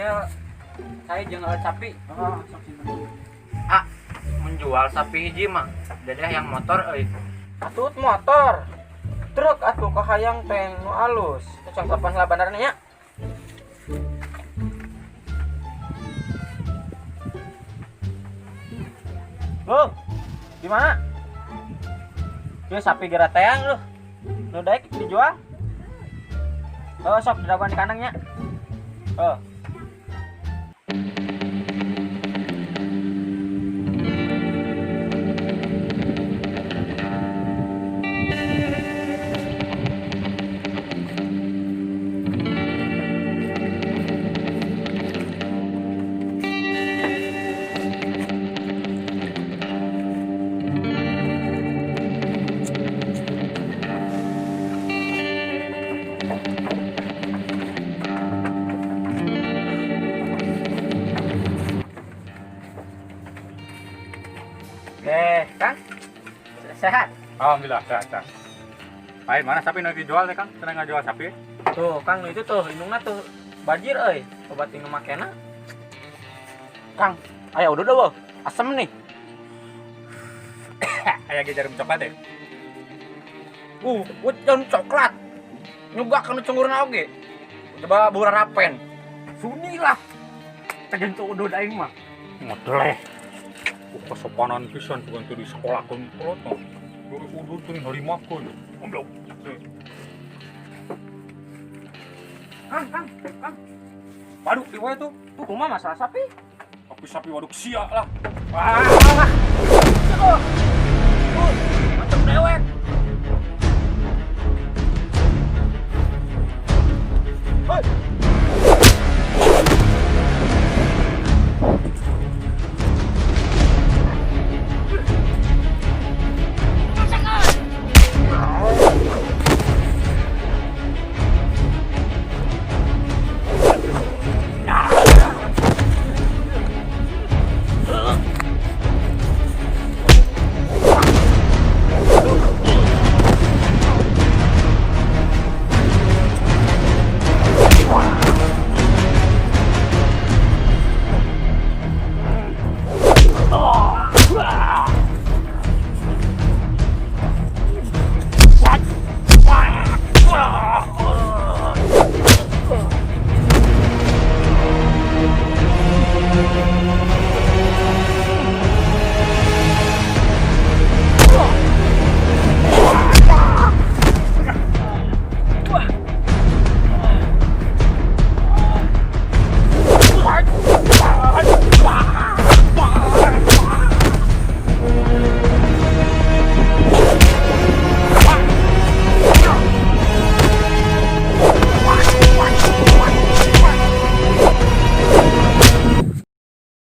Ya, saya jeung sapi. Oh, sok simpen. Ah, menjual sapi hiji mah. Dedeh yang motor euy. Atuh motor. Truk atuh kahayang teh nu alus. Teh telepon lah bandarna nya. Loh, gimana? Ya sapi geratean lu. Nu daek dijual. Oh, sok didagoan di kandangnya. Oh. Kang. Sehat. Alhamdulillah sehat, sehat. Lain mana sapi nu dijual teh, Kang? Cenah ngajual sapi? Tuh, Kang, nu itu tuh indungna tuh bajir euy. Obat nu makena. Kang, aya udah dah, asem nih. Aya ge jarum coklat deh. Jarum coklat. Nyugak kana cungurna oge. Coba burarapen. Suni lah. Tegentu udud aing mah. Ngodeleh. Kesopanan pisan bukan tuh di sekolah kolot mah. Dari udud tuh ngalimakeun. Goblok. Kang, Kang, Kang. Waduk di wae tuh. Tuh kumaha masalah sapi? Tapi sapi waduk sia lah. Wah. Oh. Macam dewek.